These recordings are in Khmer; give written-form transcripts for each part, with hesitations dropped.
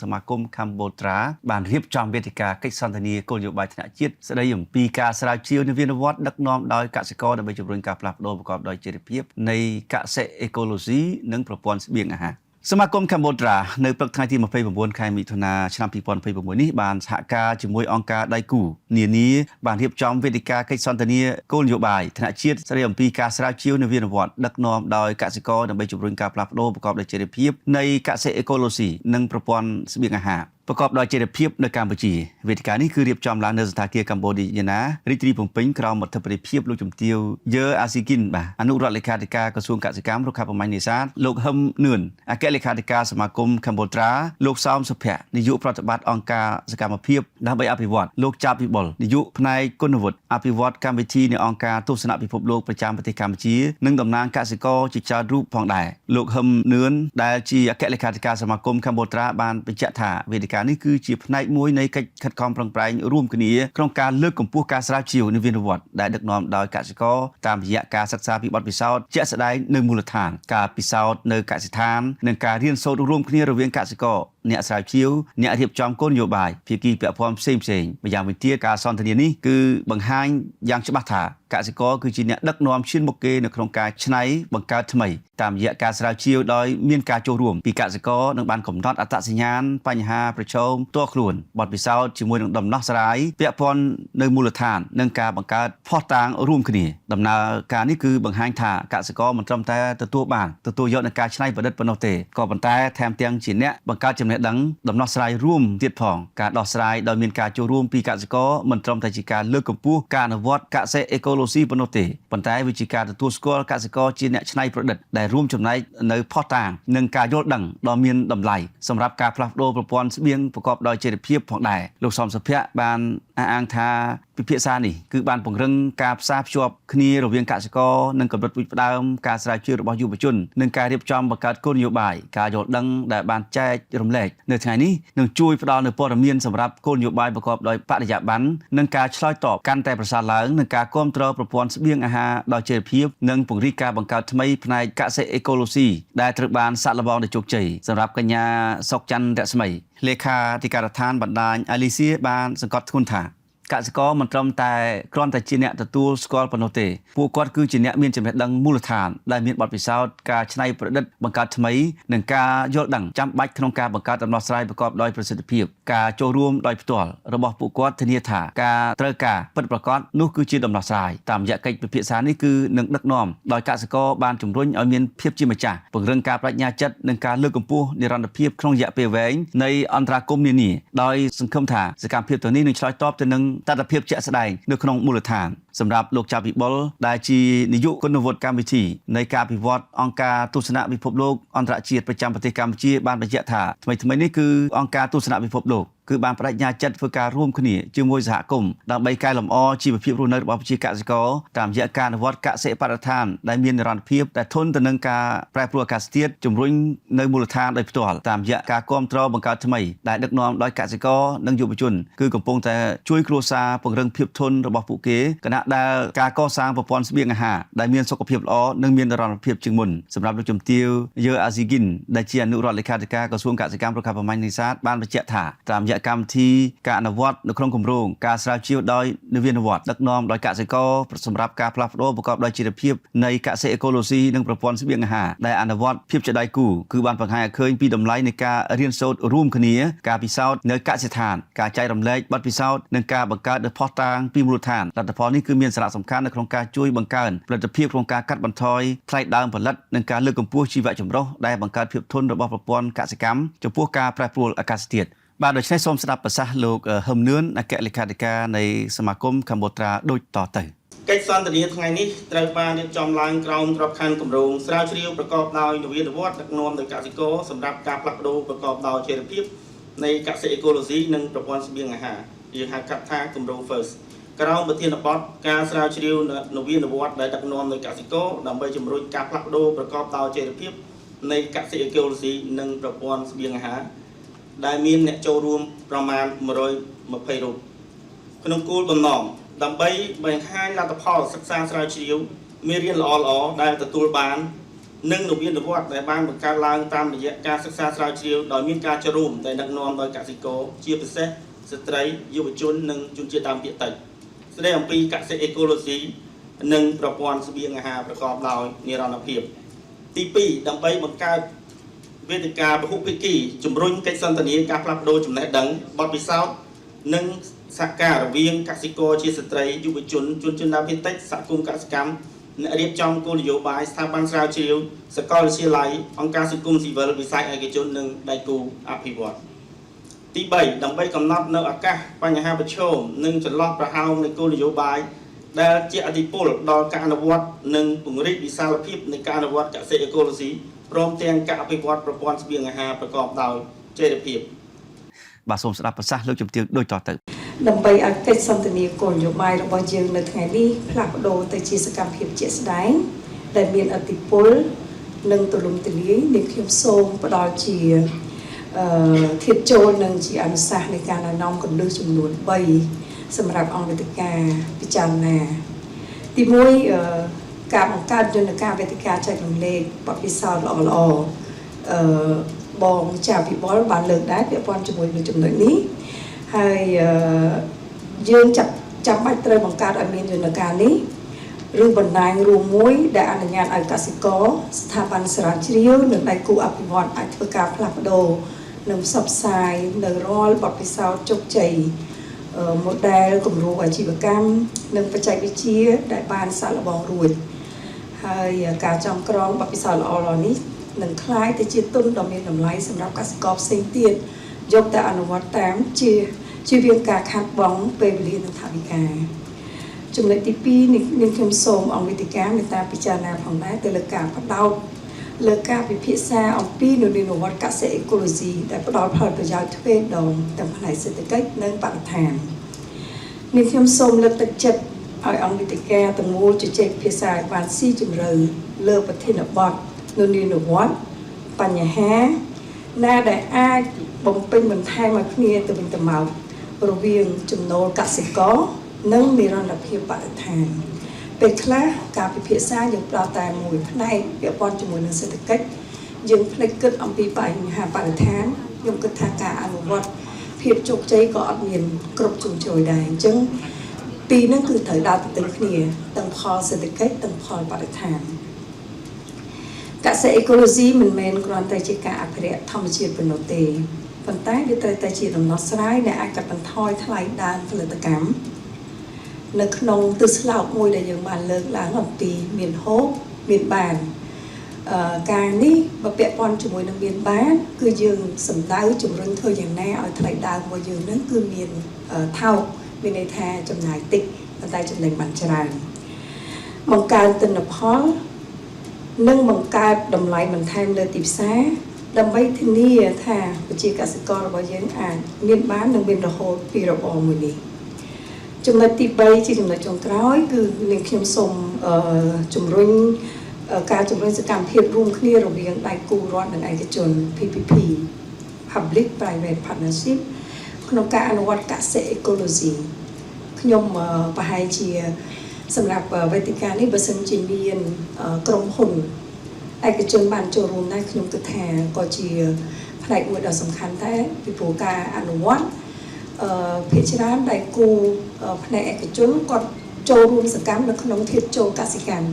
សមាគមកម្ពុជាបានរៀបចំវេទិកាកិច្ចសន្ទនាគោលនយោបាយថ្នាក់ជាតិស្ដីអំពីការស្រាវជ្រាវនវានុវត្តន៍ដឹកនាំដោយកសិករដើម្បីជំរុញការផ្លាស់ប្ដូរប្រកបដោយចីរភាពនៃកសិអេកូឡូស៊ីនិងប្រព័ន្ធស្បៀងអាហារសមាគមកម្ពុជានៅព្រឹកថ្ងៃទី29ខែមិថុនាឆ្នាំ2026នេះបានសហការជាមួយអង្គការដៃគូនានាបានរៀបចំវេទិកាកិច្ចសន្ទនាគោលនយោបាយថ្នាក់ជាតិស្ដីអំពីការស្រាវជ្រាវនវានុវត្តន៍ដឹកនាំដោយកសិករដើម្បីជំរុញការផ្លាស់ប្ដូរប្រកបដោយចីរភាពនៃកសិអេកូឡូស៊ីនិងប្រព័ន្ធស្បៀងអាហារប្រកបដោយចីរភាពនៅកម្ពុជាវេទិកានេះគឺរៀបចំឡើងនៅសណ្ឋាគារកម្ពុជាណារាជធានីភ្នំពេញក្រោមអធិបតីភាពលោកជំទាវយើអាស៊ីគិនបាទអនុរដ្ឋលេខាធិការក្រសួងកសិកម្មរុក្ខាប្រមាញ់នេសាទលោកហឹមនឿនអគ្គលេខាធិការសមាគមកម្ពុជាលោកសោមសុភ័ក្រនាយកប្រតិបត្តិអង្គការសកម្មភាពដើម្បីអភិវឌ្ឍលោកចាប់វិបុលនាយកផ្នែកគុណវុឌ្ឍអភិវឌ្ឍកម្មវិធីនៃអង្គការទស្សនពិភពលោកប្រចាំប្រទេសកម្ពុជានិងតំណាងកសិករជាច្រើនរូបផងដែរលោកហឹមនឿនដែលជាអគ្គលេខាធិការសមាគមកម្ពុជាបានបញ្ជាក់ថាវេទិកានេះគឺជាផ្នែកមួយនៃកិច្ចខិតខំប្រឹងប្រែងរួមគ្នាក្នុងការលើកកម្ពស់ការស្រាវជ្រាវនវានុវត្តន៍ដែលដឹកនាំដោយកសិករតាមរយៈការសិក្សាពីបទពិសោធន៍ជាក់ស្ដែងនៅមូលដ្ឋានការពិសោធន៍នៅកសិដ្ឋាននិងការរៀនសូត្ររួមគ្នារវាងកសិករអ្នកស្រាវជ្រាវអ្នករៀបចំគោលនយោបាយភាគីពាក់ព័ន្ធផ្សេងផ្សេងម្យ៉ាងវិញទៀតការសន្ទនានេះគឺបង្ហាញយ៉ាងច្បាស់ថាកសិករគឺជាអ្នកដឹកនាំឈានមុខគេនៅក្នុងការច្នៃបង្កើតថ្មីតាមរយៈការស្រាវជ្រាវដោយមានការចូលរួមពីកសិករនិងបានកំណត់អត្តសញ្ញាណបញ្ហាប្រឈមផ្ទាល់ខ្លួនបទពិសោធន៍ជាមួយនឹងដំណោះស្រាយពាក់ព័ន្ធនៅមូលដ្ឋាននិងការបង្កើតភស្តុតាងរួមគ្នាដំណើរការនេះគឺបង្ហាញថាកសិករមិនត្រឹមតែទទួលបានទទួលយកនូវការច្នៃប្រឌិតប៉ុណ្ណោះទេក៏ប៉ុន្តែថែមទាំងជាអ្នកបង្កើតចំណេះដឹងដំណោះស្រាយរួមទៀតផងការដោះស្រាយដោយមានការចូលរួមពីកសិករមិនត្រឹមតែជាការលើកកម្ពស់ការអនុវត្តកសិអេកូឡូស៊ីប៉ុណ្ណោះទេប៉ុន្តែវាជាការទទួលស្គាល់កសិករជាអ្នកច្នៃប្រឌិតដែលរួមចំណែកនៅភស្តុតាងនិងការយល់ដឹងដ៏មានតម្លៃសម្រាប់ការផ្លាស់ប្ដូរប្រព័ន្ធស្បៀងប្រកបដោយចីរភាពផងដែរលោកសំសុភ័ក្របានអះអាងថាពិភាក្សានេះគឺបានពង្រឹងការផ្សារភ្ជាប់គ្នារវាងកសិករនិងកម្រិតផ្ដួចផ្ដើមការស្រាវជ្រាវរបស់យុវជននិងការរៀបចំបង្កើតគោលនយោបាយការយល់ដឹងដែលបានចែករំលែកនៅថ្ងៃនេះនឹងជួយផ្ដល់នូវព័ត៌មានសម្រាប់គោលនយោបាយប្រកបដោយបរិយាបន្ននិងការឆ្លើយតបកាន់តែប្រសើរឡើងនឹងការគ្រប់គ្រងប្រព័ន្ធស្បៀងអាហារដោយចីរភាពនិងពង្រីកការបង្កើតថ្មីផ្នែកកសិអេកូឡូស៊ីដែលត្រូវបានសាកល្បងដោយជោគជ័យសម្រាប់កញ្ញាសុកច័ន្ទរស្មីលេខាធិការដ្ឋានបណ្ដាញអាលីសៀបានសង្កត់ធ្ងន់ថាកសិករមិនត្រឹមតែគ្រាន់តែជាអ្នកទទួលស្គាល់ប៉ុណ្ណោះទេពួកគាត់គឺជាអ្នកមានចំណេះដឹងមូលដ្ឋានដែលមានបទពិសោធន៍ការច្នៃប្រឌិតបង្កើតថ្មីនិងការយល់ដឹងចាំបាច់ក្នុងការបង្កើតដំណោះស្រាយប្រកបដោយប្រសិទ្ធភាពការចូលរួមដោយផ្ទាល់របស់ពួកគាត់ធានាថាការត្រូវការពិតប្រាកដនោះគឺជាដំណោះស្រាយតាមរយៈកិច្ចពិភាក្សានេះគឺនឹងដឹកនាំដោយកសិករបានជំរុញឲ្យមានភាពជាម្ចាស់ពង្រឹងការបដិញ្ញាចិត្តនិងការលើកកម្ពស់និរន្តរភាពក្នុងរយៈពេលវែងនៃអន្តរាគមន៍នានាដោយសង្ឃឹមថាសកម្មភាពទាំងនេះនឹងឆ្លើយតបទៅនឹងតថភាពជាក់ស្ដែងនៅក្នុងមូលដ្ឋានសម្រាប់លោកចាប់វិបុលដែលជានាយកគុណវុឌ្ឍកម្មវិធីនៃការពិវត្តអង្គការទស្សនពិភពលោកអន្តរជាតិប្រចាំប្រទេសកម្ពុជាបានបញ្ជាក់ថាថ្មីៗនេះគឺអង្គការទស្សនពិភពលោកគឺបានបដិញ្ញាចិត្តធ្វើការរួមគ្នាជាមួយសហគមន៍ដើម្បីកែលម្អជីវភាពរស់នៅរបស់ប្រជាកសិករតាមរយៈការអនុវត្តកសិបរិស្ថានដែលមាននិរន្តរភាពដែលធន់ទៅនឹងការប្រែប្រួលអាកាសធាតុជំរុញនៅមូលដ្ឋានដោយផ្ទាល់តាមរយៈការគាំទ្របង្កើតថ្មីដែលដឹកនាំដោយកសិករនិងយុវជនគឺកំពុងតែជួយគ្រួសារពង្រឹងភាពធន់របស់ពួកគេខណៈដែលការកសាងប្រព័ន្ធស្បៀងអាហារដែលមានសុខភាពល្អនិងមាននិរន្តរភាពជាងមុនសម្រាប់លោកជំទាវយើអាស៊ីគិនដែលជាអនុរដ្ឋលេខាធិការក្រសួងកសិកម្មរុក្ខាប្រមាញ់នេសាទបានបញ្ជាក់ថាតាមរយៈកម្មវិធីការអនុវត្តនៅក្នុងគម្រោងការស្រាវជ្រាវដោយនវានុវត្តន៍ដឹកនាំដោយកសិករសម្រាប់ការផ្លាស់ប្ដូរប្រកបដោយចីរភាពនៃកសិអេកូឡូស៊ីនិងប្រព័ន្ធស្បៀងអាហារដែលអនុវត្តភាពជាដៃគូគឺបានបង្ហាញឲ្យឃើញពីតម្លៃនៃការរៀនសូត្ររួមគ្នាការពិសោធន៍នៅកសិដ្ឋានការចែករំលែកបទពិសោធន៍និងការបង្កើតនូវភស្តុតាងពីមូលដ្ឋានលទ្ធផលនេះគឺមានសារៈសំខាន់នៅក្នុងការជួយបង្កើនផលិតភាពក្នុងការកាត់បន្ថយថ្លៃដើមផលិតនិងការលើកកម្ពស់ជីវៈចម្រុះដែលបង្កើតភាពធន់របស់ប្រព័ន្ធកសិកម្មចំពោះការប្រែប្រួលអាកាសធាតុបាទដូច្នេះសូមស្ដាប់ប្រសាសន៍លោកហឹមនឿនអគ្គលេខាធិការនៃសមាគមកម្ពុជាដូចតទៅ កិច្ចសន្ទនាថ្ងៃនេះត្រូវបានរៀបចំឡើងក្រោមក្របខ័ណ្ឌគម្រោងស្រាវជ្រាវប្រកបដោយនវានុវត្តន៍ដឹកនាំដោយកសិករសម្រាប់ការផ្លាស់ប្ដូរប្រកបដោយចីរភាពនៃកសិអេកូឡូស៊ីនិងប្រព័ន្ធស្បៀងអាហារយើងហៅកាត់ថាគម្រោង FIRST ក្រោមប្រធានបទការស្រាវជ្រាវនវានុវត្តន៍ដែលដឹកនាំដោយកសិករដើម្បីជំរុញការផ្លាស់ប្ដូរប្រកបដោយចីរភាពនៃកសិអេកូឡូស៊ីនិងប្រព័ន្ធស្បៀងអាហារដែលមានអ្នកចូលរួមប្រមាណ120រូបក្នុងគោលបំណងដើម្បីបង្ហាញលទ្ធផលសិក្សាស្រាវជ្រាវមេរៀនល្អៗដែលទទួលបាន និងនវានុវត្តន៍ដែលបានបង្កើតឡើងតាមរយៈការសិក្សាស្រាវជ្រាវដោយមានការចូលរួមដែលដឹកនាំដោយកសិករជាពិសេសស្ត្រីយុវជននិងជនជាតិដើមភាគតិចស្ដីអំពីកសិអេកូឡូស៊ីនិងប្រព័ន្ធស្បៀងអាហារប្រកបដោយនិរន្តរភាពទី2ដើម្បីបង្កើតវេទិកាពហុភាគីជំរុញកិច្ចសន្ទនាការផ្លាស់ប្ដូរចំណេះដឹងបទពិសោធន៍និងសហការរវាងកសិករជាស្ត្រីយុវជនជនជាតិដើមភាគតិចសហគមន៍កសិកម្មអ្នករៀបចំគោលនយោបាយស្ថាប័នស្រាវជ្រាវសាកលវិទ្យាល័យអង្គការសង្គមស៊ីវិលវិស័យឯកជននិងដៃគូអភិវឌ្ឍន៍ទី3ដើម្បីកំណត់នៅឱកាសបញ្ហាប្រឈមនិងចន្លោះប្រហោងនៃគោលនយោបាយដែលជាឥទ្ធិពលដល់ការអនុវត្តនិងពង្រីកវិសាលភាពនៃការអនុវត្តកសិអេកូឡូស៊ីព្រមទាំងការអភិវឌ្ឍប្រព័ន្ធស្បៀងអាហារប្រកបដោយចីរភាព។ បាទសូមស្ដាប់ប្រសាសន៍លោកជំទាវដូចតទៅ។ ដើម្បីឲ្យកិច្ចសន្ទនាគោលនយោបាយរបស់យើងនៅថ្ងៃនេះផ្លាស់ប្ដូរទៅជាសកម្មភាពជាក់ស្ដែងដែលមានឥទ្ធិពលនិងទូលំទូលាយនេះខ្ញុំសូមផ្ដល់ជាអឺធាតុចូលនិងជាអនុសាសន៍នៃការណែនាំគន្លឹះចំនួន3សម្រាប់អង្គវេទិកាពិចារណាទី1អឺការបង្កើតយន្តការវេទិកាចែករំលែកបទពិសោធន៍ល្អៗអឺបងចាវិបុលបានលើកដែរពាក់ព័ន្ធជាមួយនឹងចំណុចនេះហើយអឺយើងចាប់ចាំបាច់ត្រូវបង្កើតឲ្យមានយន្តការនេះឬបណ្ដាញរួមមួយដែលអនុញ្ញាតឲ្យកសិករស្ថាប័នស្រាវជ្រាវនិងដៃគូអភិវឌ្ឍអាចធ្វើការផ្លាស់ប្ដូរនិងផ្សព្វផ្សាយនៅរាល់បទពិសោធន៍ជោគជ័យ model គំរូអាជីវកម្មនិងបច្ចេកវិទ្យាដែលបានសាកល្បងរួចហើយការចងក្រងបទពិសោធន៍ល្អៗនេះនឹងក្លាយទៅជាទុនដ៏មានតម្លៃសម្រាប់កសិករផ្សេងទៀតយកទៅអនុវត្តតាមជាជាវាងការខាតបង់ពេលវេលានិងថវិកាចំណុចទី2នេះនាងខ្ញុំសូមអង្គវេទិកាមេត្តាពិចារណាផងដែរទៅលើការផ្ដោតលើការពិភាក្សាអំពីនវានុវត្តន៍កសិអេកូឡូស៊ីដែលផ្ដល់ផលប្រយោជន៍ទ្វេដងទាំងផ្នែកសេដ្ឋកិច្ចនិងបរិស្ថាននាងខ្ញុំសូមលើកទឹកចិត្តឲ្យអង្គវេទិកាទាំងមូលជជែកពិភាក្សាឲ្យបានស៊ីជម្រៅលើប្រធានបទនវានុវត្តន៍បញ្ហាណាដែលអាចបំពេញបន្ថែមឲ្យគ្នាទៅវិញទៅមករវាងចំណូលកសិករនិងនិរន្តរភាពបរិស្ថានពេលខ្លះការពិភាក្សាយើងផ្ដោតតែមួយផ្នែកពាក់ព័ន្ធជាមួយនឹងសេដ្ឋកិច្ចយើងភ្លេចគិតអំពីបញ្ហាបរិស្ថានខ្ញុំគិតថាការអនុវត្តភាពជោគជ័យក៏អត់មានគ្រប់ជ្រុងជ្រោយដែរអញ្ចឹងពីរហ្នឹងគឺត្រូវដើរទៅគ្នាទាំងផលសេដ្ឋកិច្ចទាំងផលបរិស្ថានកសិអេកូឡូស៊ីមិនមែនគ្រាន់តែជាការអភិរក្សធម្មជាតិប៉ុណ្ណោះទេប៉ុន្តែវាត្រូវតែជាដំណោះស្រាយដែលអាចកាត់បន្ថយថ្លៃដើមផលិតកម្មនៅក្នុងទិសស្លោកមួយដែលយើងបានលើកឡើងអំពីមានហូបមានបានអឺការនេះបើពាក់ព័ន្ធជាមួយនឹងមានបាន គឺយើងសំដៅជំរុញធ្វើយ៉ាងណាឲ្យថ្លៃដើមរបស់យើងនឹងគឺមានថោកមានន័យថាចំណាយតិចប៉ុន្តែចំណេញបានច្រើនបង្កើនទិន្នផល និងបង្កើតតម្លៃបន្ថែមលើទីផ្សារដើម្បីធានាថាប្រជាកសិកររបស់យើងអាចមានបាននិងមានរហូតពីរបរមួយនេះចំណុចទី3ជាចំណុចចុងក្រោយគឺនាងខ្ញុំសូមជំរុញការជំរុញសកម្មភាពរួមគ្នារវាងដៃគូរដ្ឋនិងឯកជន PPP Public Private Partnership ក្នុងការអនុវត្តកសិអេកូឡូស៊ីខ្ញុំប្រហែលជាសម្រាប់វេទិកានេះបើសិនជាមានក្រុមហ៊ុនឯកជនបានចូលរួមដែរខ្ញុំគិតថាក៏ជាផ្នែកមួយដ៏សំខាន់ដែរពីព្រោះការអនុវត្តអឺភាគច្រើនដៃគូផ្នែកឯកជនគាត់ចូលរួមសកម្មនៅក្នុងធាតុចូលកសិកម្ម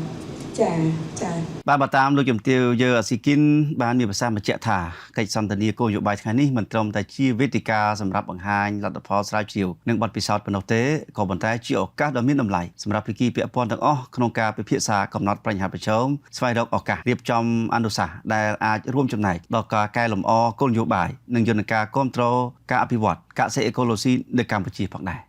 ចាចា។ បាទបើតាមលោកជំទាវយើអាស៊ីគិនបានមានប្រសាសន៍បញ្ជាក់ថាកិច្ចសន្ទនាគោលនយោបាយថ្ងៃនេះមិនត្រឹមតែជាវេទិកាសម្រាប់បង្ហាញលទ្ធផលស្រាវជ្រាវនិងបទពិសោធន៍ប៉ុណ្ណោះទេក៏ប៉ុន្តែជាឱកាសដ៏មានតម្លៃសម្រាប់ភាគីពាក់ព័ន្ធទាំងអស់ក្នុងការពិភាក្សាកំណត់បញ្ហាប្រឈមស្វែងរកឱកាសរៀបចំអនុសាសន៍ដែលអាចរួមចំណែកដល់ការកែលម្អគោលនយោបាយនិងយន្តការគ្រប់គ្រងការអភិវឌ្ឍកសិអេកូឡូស៊ីនៅកម្ពុជាផងដែរ។